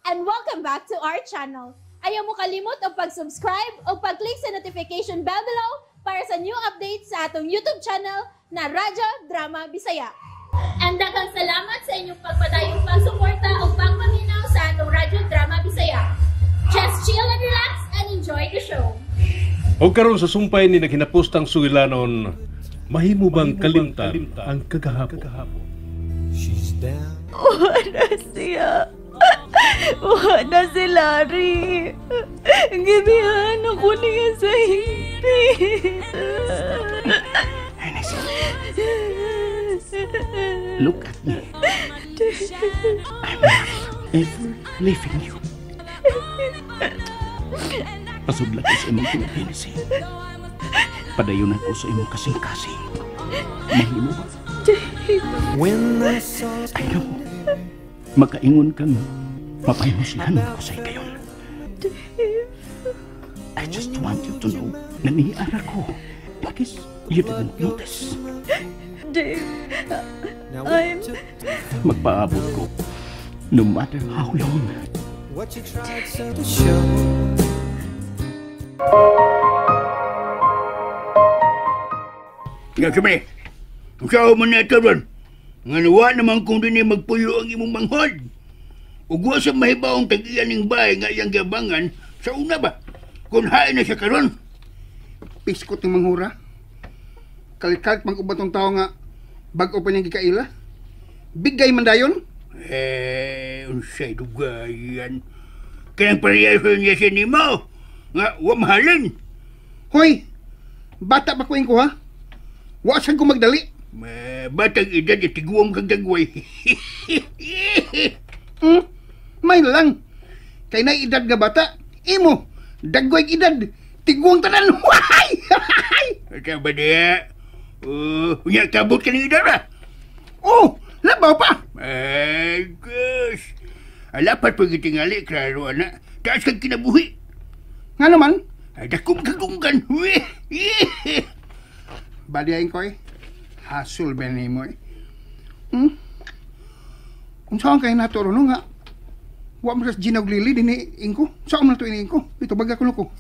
And welcome back to our channel. Ayaw mo kalimot og pag-subscribe o pag-click sa notification bell below para sa new updates sa atong YouTube channel na Radyo Drama Bisaya. And daghang salamat sa inyong pagpadayong pagsuporta o pagpaminaw sa atong Radyo Drama Bisaya. Just chill and relax and enjoy the show. O karon sa sumpay ni naghinapostang sugilanon, mahimo bang kalimtan ang kagahapon? She's down. Wala siya. Wala si Larry. Gibihan ako niya sa higpit. Ernest, look at me. I'm not ever leaving you. Pasudla ko sa imong kinabinisig. Padayon ako sa imong kasing-kasing. Mahimo ba? When I saw I know. Makaingon kang mapahimuslan ko sa ikayon. I just want you to know na niara ko. In case you didn't notice. Dave, I'm Magpaabot ko. No matter how long. What you tried so to show. Nga kami, usaw man na ito ron. Nga nawa naman kung din magpuyo ang imong manghod. Ug wa sa mahibaong tag-iyan ning bahay nga iyang giabangan sa una ba? Kung hain na siya karon. Piskot ng manghura. Kalikalt mang ubat tong tao nga bag-o pa niyang gikaila. Bigay man dayon. Eh, unsay dugayan. Kanang pareho niya siya nimo. Nga, wa mahalin. Hoy, bata pa ko ha? Wa sad ko magdali. Batang edad itiguang kag dagway. May lang. Kay na edad nga bata, imo dagway edad, tiguang tanan. Why? Ito ba diya? Unya kabot ka ng edad ba? Oh, labaw pa. Ay, gosh. Alapat pag itingali, klaro ana. Taas kang kinabuhi. Nga naman? Ay, dakom kagunggan. Badiain ko eh. Hasul ba ni mo eh. Kung saan kayo naturo no nga, wa mo sa Gina og Lily din ingko. Saan mo na ito ini ingko? Ito baga ko ko.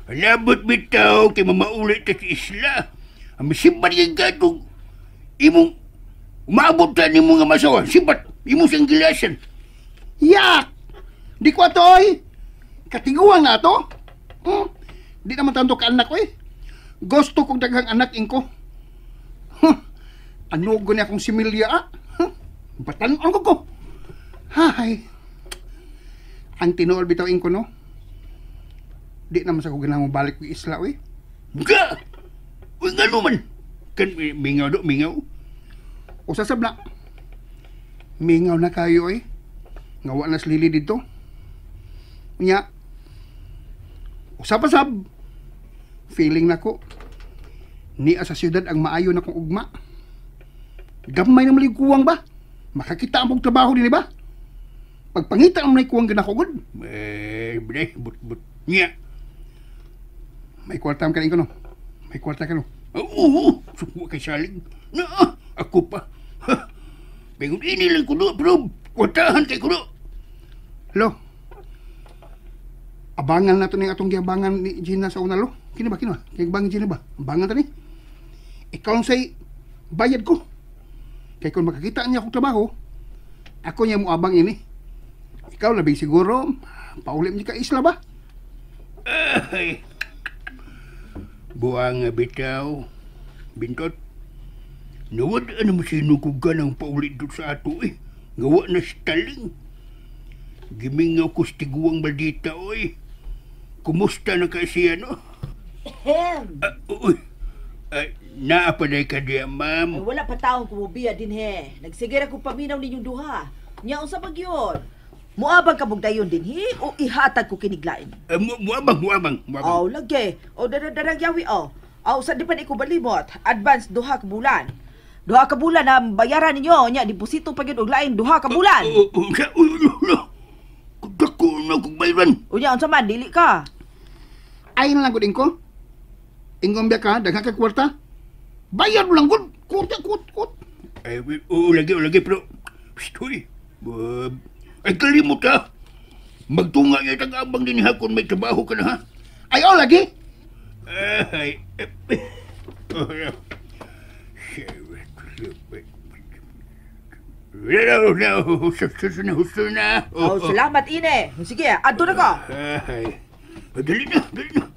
Labot bitaw kay mamaulit ta sa isla. Ang simbat yung gatong imong umaabot ta nimo nga masawa. Simbat, imong siyang gilasan. Yak! Di ko ato oy! Katiguan na ato? Di naman tanto ka anak oy. Gusto kong daghang anak ingko. Huh. Ano gani akong similya ah? Huh. Batan-on ko ko. Hay. Ang tinuol bitaw ingko no. Di naman sa ko ginahang balik ko isla oy. Ga! Uy, nga naman. Kan mingaw do, mingaw. Usasab na. Mingaw na kayo oy. Nga wa na si Lily dito. Nya. Usap-usap. Feeling nako. Niya sa siyudad ang maayo na kong ugma. Gamay na malikuwang ba? Makakita ang trabaho din ba? Pagpangita ang malikuwang ginakugod. Eh, bre, but, but. Nya. May kwarta ka no? May kwarta ka no? Oo, suko kay salig. Na, ako pa. Ha, Bingon ini lang kuno, pero kwartahan kay kuno. Lo. Abangan na to ni atong giabangan ni Gina sa una lo. Kini ba kini ba? Kay abangan Gina ba? Abangan ta ni. Ikaw say bayad ko. Kay kung makakita niya akong trabaho, ako niya mo abang ini. Ikaw labi siguro pauli mo ka isla ba? Ay. Buang bitaw. Bintot. Nawad ano mo sinukugan ang paulit doon sa ato eh. Gawa na staling. Gimingaw ko sa tiguang maldita oy. Kumusta na kasi ano? Ahem. Uy. Ay, naa pa na ka diya, Ay, ma'am. wala pa taong kumubiya din he. Nagsigira ko paminaw ninyong duha. Nya unsa ba gyud? Muabang ka dayon din he o ihatag ko kiniglain? Muabang, muabang, muabang. Aw, lagi. O dara yawi o. Aw, sa di pa ni ko balimot. Advance 2 ka bulan. 2 ka bulan ang bayaran ninyo. Nya deposito pa gyud og lain 2 ka bulan. Oo, oo, sa ulo, no. Dako na kong bayran. Unya unsa man dili ka? Ay na lang gud ingko. Ingon biya ka, daghan ka kwarta. Bayad mo lang gud. Kwarta, kut, kut. Ay, oo, lagi, lagi, pero, psst, huy. Ay, kalimot ha. Magtunga niya tag-abang din ha kung may trabaho ka na ha. Ay, oh, lagi. Ay. Husto na. Oh, salamat ine. Sige, adto na ko. Ay. Dali na, dali na.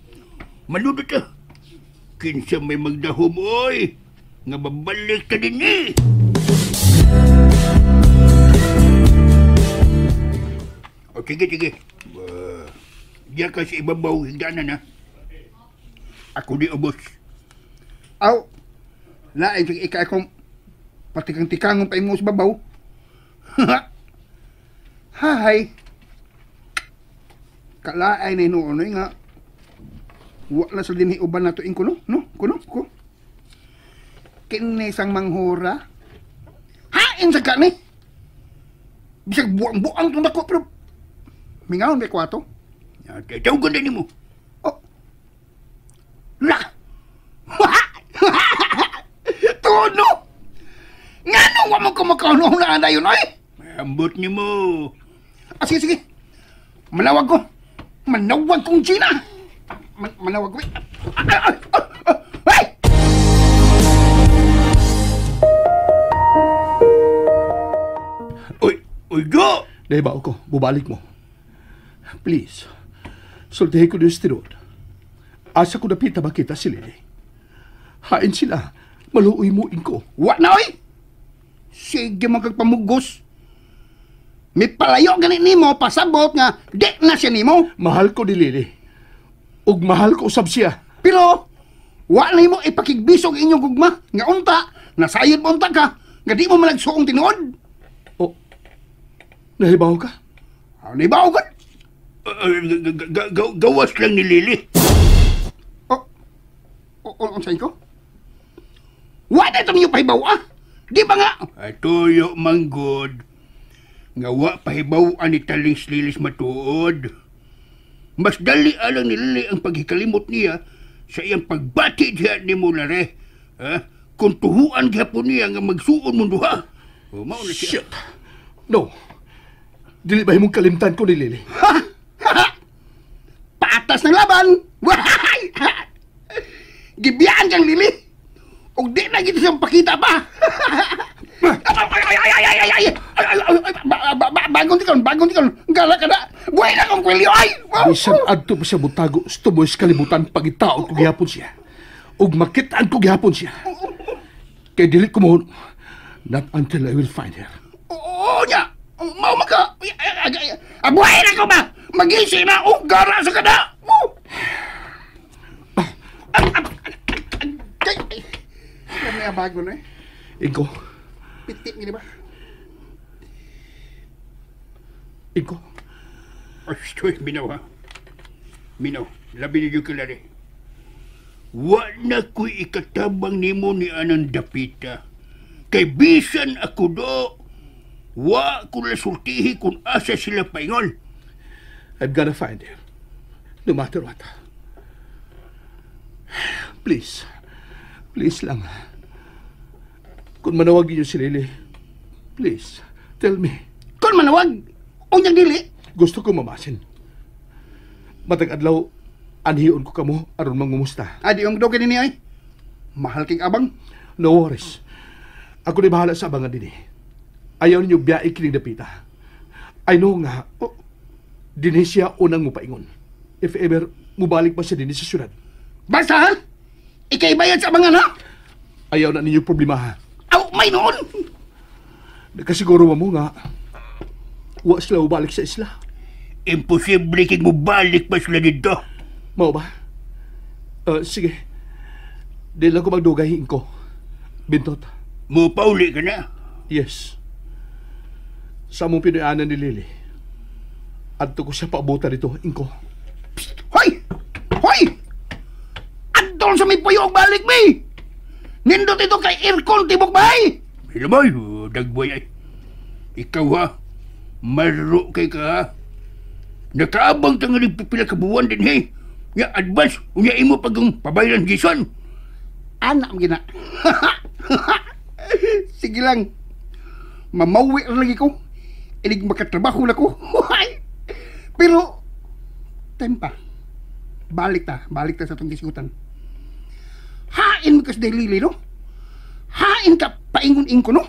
Maludot ka. Kinsa may magdahom, oy. Nga babalik ka din eh. O, sige, sige. Diyan ka sa ibabaw, higdanan ha. Ako di ubos. Aw, lain sige ika akong patikang-tikangon pa imo sa babaw. Hay. Kalaay na hinuon nga. Wa na sa dinhi uban nato ing kuno, no? Kuno ko. Kini sang manghura. Hain sa kani. Bisag buang-buang tong dako pero mingaon may kwato. Tawgon na nimo. Oh. La. Tuno. Ngano wa mo kumakaon na dayon oy? Ambot nimo. Ah, sige, sige. Manawag ko. Manawag kong Gina. Manawag ko. Ay! Uy, uy, go! Nahibaw ko, bubalik mo. Please, sultihin ko niyo sa tinuod. Asa ko napita makita si Lily. Hain sila, maluoy mo ko. Wa na, oy! Sige mo kag pamugos. May palayo gani nimo pasabot nga di na siya nimo. Mahal ko ni Lily. Ug mahal ko usab siya. Pero wa na nimo ipakigbisog inyong gugma nga unta nasayod mo unta ka nga di mo malagsuong tinuod. O, nahibaw ka? Ah, nahibaw ka? Gawas lang ni Lily. O, unsa ko? Wa na ito ninyo pahibaw ah. Di ba nga? Tuyo manggod. Nga wa pahibaw ni Taling Lilis matuod. Mas dali alang ni Lily ang paghikalimot niya sa iyang pagbati diha ni mo lare. Ha? Kung tuhuan gihapon niya nga magsuon mong duha. O, mao na siya. Shit! No. Dili ba himong kalimtan ko ni Lily? Ha? Ha? Paatas ng laban! Wahay! Gibiyaan kang Lily! Og di na gito siyang pakita pa! Ay, ay, ay, ay, ay, ay, bagong tikon, bagong tikon. Gala ka na. Buhay na kong kwelyo, ay! Bisan adto pa siya mutago sa tumoy sa kalibutan pagitaon ko gihapon siya. Ug makitaan ko gihapon siya. Kay dili ko mohon. Not until I will find her. Oo niya. Mao maka. Buhay na ko ba? Magisi na. Oh, gara sa kada. Kami abago na eh. Ingo. Pitit nga ba? Ingo. Astoy, minaw ha. Minaw, labi ninyo kilari. Wa na ko'y ikatabang nimo ni Anang Dapita. Kay bisan ako do, wa ko lasultihi kung asa sila paingon. I'm gonna find him. No matter what. Please. Please lang. Kung manawag ninyo si Lily, please, tell me. Kung manawag, unyang dili. Gusto ko mamasin. Matag adlaw, anhiyon ko kamo aron mangumusta. Adi yung dogin ni ay. Mahal king abang. No worries. Ako ni bahala sa abangan din eh. Ayaw ninyo biyai kining dapita. I know nga, oh, dinhi siya unang mupaingon. If ever, mubalik pa siya dinhi sa syudad. Basta ha? Ikay bayad sa abangan ha? Ayaw na ninyo problema ha? Aw, may noon! Nakasiguro mo nga, wa sila mubalik sa isla. Imposible king mubalik pa sila dito. Mao ba? Sige. Di lang ko magdugay ko. Bintot. Mupauli ka na? Yes. Sa among Pinoyanan ni Lily. Adto ko siya paabutan dito, Ingko. Psst! Hoy! Hoy! Adto sa may puyo og balik mi! Nindot ito kay aircon tibok bay! Hilamoy, dagboy ay. Ikaw ha, maro kay ka ha. Nakaabang ta nga pipila ka buwan din hey. Nga advance, unya imo pag pabayran gison. Anak mo gina. Sige lang. Mamawi na lagi ko. Inig makatrabaho na ko. Pero time pa. Balik ta sa atong gisgutan. Hain mo kas Lily, no? Hain ka paingon-ing ko, no?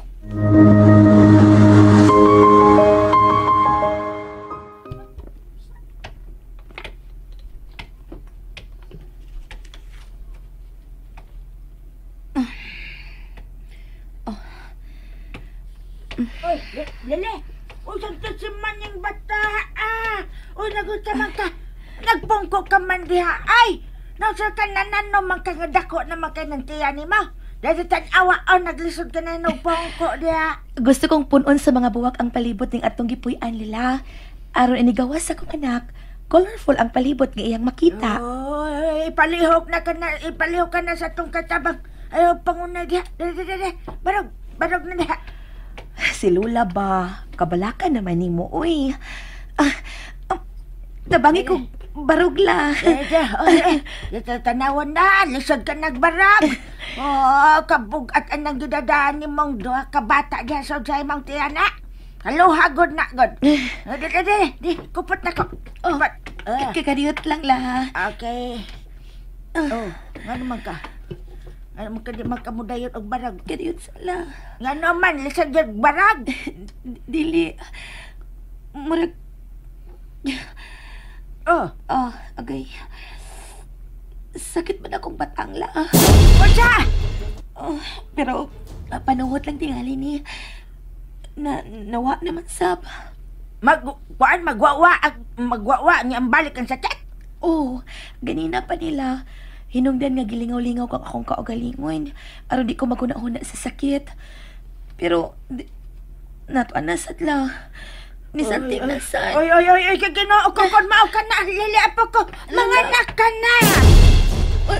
Oy, Lele! Uy, sagto si maning bata, ah! Uy, nagusta man ka! Nagpungko ka man diha, ay! Nausa ka nanano man ka nga dako na man kay ng tiya ni mo. Dahil tanawa, oh, naglisod ka na ng pungko diha. Gusto kong punon sa mga buwak ang palibot ng atong gipuy-an nila. Aron inigawas sa akong anak, colorful ang palibot nga iyang makita. Oy, ipalihok na ka na, ipalihok ka na sa atong katabang. Ayaw, pangunay diha. Dali, dali, dali. Barog, barog na diha. Si Lola ba? Kabalaka naman ni mo, uy. Tabangi ko, barog la. Tanawan na, lisod ka nagbarag. Oh, kabugat anang gidadaan ni mong duha ka bata diha sa imong tiyana. Kaluha, god na, god. Di, kupot na ko. Oh, kakadiyot lang la. Okay. Oh, nga naman ka? Ano man ka di magkamudayon og barag? Kadiyot sala. Nga naman, lisod yung barag. Dili. Murag. Oh. Oh, agay. Sakit man akong batang la. Unsa? Oh, pero panuhot lang tingali ni. Nawa naman sab. Kuan magwawa ni ang balik ang sakit. Oh, ganina pa nila. Hinungdan nga gilingaw-lingaw kang akong kaugalingon. Aron di ko maguna-huna sa sakit. Pero, natuan na sadla. Nisanting na sad. Oy, oy, oy, oy, kaginoo ko, kung mao ka na, lili apo ko, mga anak ka na.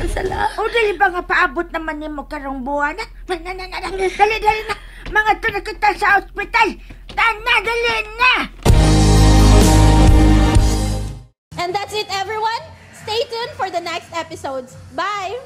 Sala. O, dali ba nga paabot naman ni mo karong buwan na? Na, na, na, na. Dali, dali na. Mga to na kita sa ospital. Tana, dali na. And that's it, everyone. Stay tuned for the next episodes. Bye!